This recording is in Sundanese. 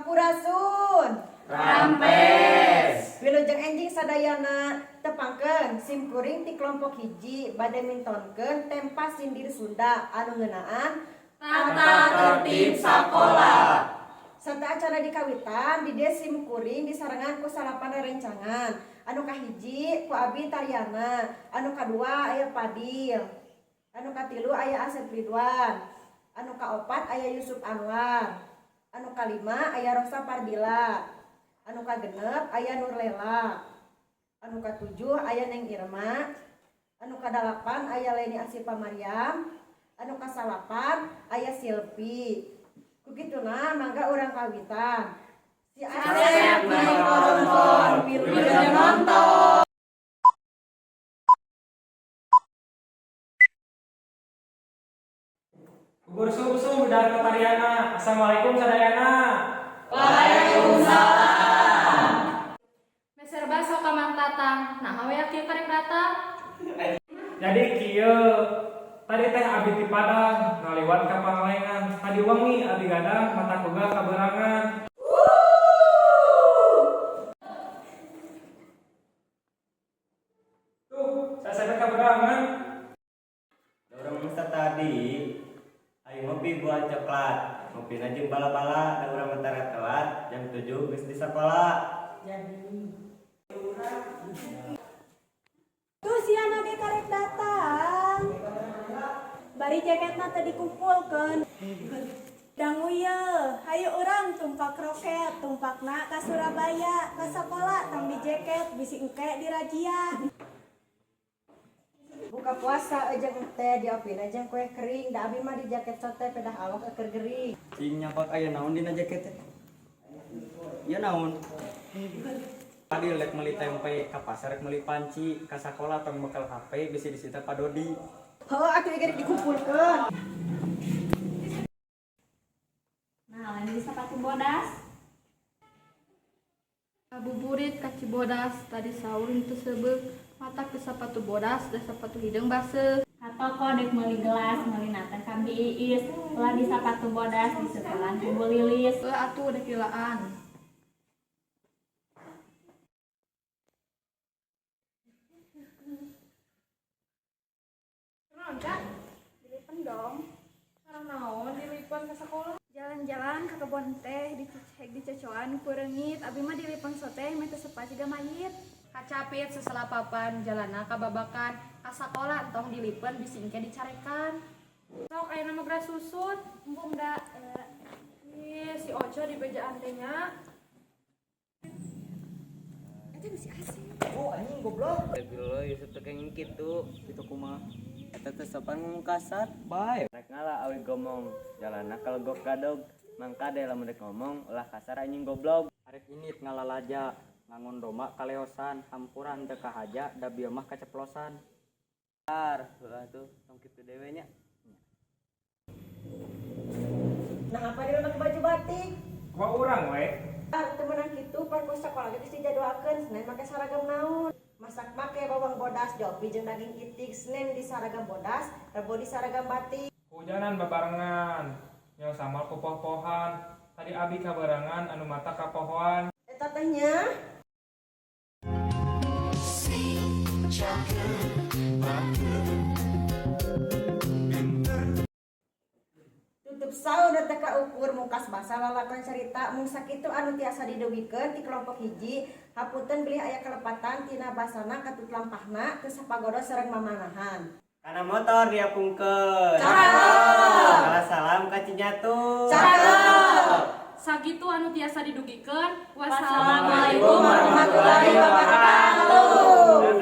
Sampurasun. Rampes. Wilujeng enjing sadayana, tepangkeun sim kuring ti kelompok 1 bade mintonkeun tempa sindir Sunda anu ngeunaan tata tertib sakola. Sateuacanna dikawitan, di dieu sim kuring disarengan ku salapan rerencangan. Anu kahiji ku abi Tariana, anu kadua aya Padil, anu katilu aya Asep Ridwan, anu kaopat aya Yusuf Anwar, anu kalima aya Rosa Pardila, anu kagenep aya Nurlela, anu katujuh aya Neng Irma, anu kadalapan aya Leni Asipa Mariam, anu kasalapan aya Silpi. Kukituna mangga urang kawitan. Si Asep naik nonton, wilujeng nonton. Bubur sumsum dan Tariana. Assalamualaikum sadayana. Waalaikumsalam. Meser baso ka Mang Tatang, naha we kieu karek datang? Jadi kieu tadi teh abi ti Padang ngaliwat ka Pangalengan. Tadi wengi abi gadang mata kuga kaberangan. Tuh, saya sampai kaberangan. Urang mah tadi ayo ngopi buat coklat, ngopi jeung bala-bala, da urang mah tara telat, jam 7 geus di sekolah. Tuh si ge karek datang. Bari jaketna teh dikumpulkeun. Dangu ye, hayu urang tumpak roket, tumpakna ka Surabaya, ka sakola tong di jaket bisi engke dirazia. Buka puasa jeung teh diopina jeung kue kering, da abi mah di jaket sote pedah awak eker gering. Cing nyapak aya naon dina jaket teh? Ieu naon? Tadi rek meuli tempe ka pasar, rek meuli panci, ka sakola tong bekel HP bisi disita Pa Dodi. Heuh, atuh ieu dikumpulkeun. Nah, lain di sepatu bodas. Ngabuburit ka Cibodas, tadi sahur henteu seubeuh, matak ke sapatu bodas da sapatu hideung baseuh. Ka toko dek meuli gelas, meuli teh ka Bi Iis. Ulah di sepatu bodas di setelan ku Bu Lilis. Heuh atuh dek lilaan. Naon, Kak? Dilipen dong. Karena naon dilipen ka sekolah? Jalan-jalan ke kebon teh dicecek dicocoan ku reungit, abi mah dilipen sote meh teu sepa jiga mayit. Kacapit seselapapan jalanna kababakan, ka sakola entong dilipen bisi engke dicarekan. Sok ayeuna mah geura susut, embung da. Ih, si Oco di bejaan teh nya. Oh, anjing goblok. Astagfirullah, Yusuf teh kenging kitu. Kitu kumaha? Eta teh sopan ngomong kasar. Bae. Rek ngala awi gomong, jalanna kalegok gadog. Mangkade lamun rek ngomong ulah kasar anjing goblok. Arek indit ngalalaja, ngangon domba kaleosan, hampura henteu kahaja da bieu mah kaceplosan. Ar, ulah tuh tong kitu dewe nya. Nah, apa dia make baju batik? Kumaha urang we? Ah, teu meunang kitu pan ku sakola ge geus dijadwalkeun Senin make seragam naon. Masak make bawang bodas jopi jeung daging itik, Senin di seragam bodas, Rebo di seragam batik. Hujanan babarengan, nyaho samal ku poh-pohan. Tadi abi kaberangan anu mata kapohoan. Eta teh nya. Tutup saur teh ukur mungkas basa lalakon cerita mung sakitu anu tiasa didugikeun ti kelompok 1. Hapunten bilih aya kelepatan tina basana katut lampahna teu sapagodos sareng mamanahan. Kana motor diapungkeun. Cakep. Kalah salam ka Cinyatu. Cakep. Sakitu anu tiasa didugikeun. Wassalamualaikum warahmatullahi wabarakatuh.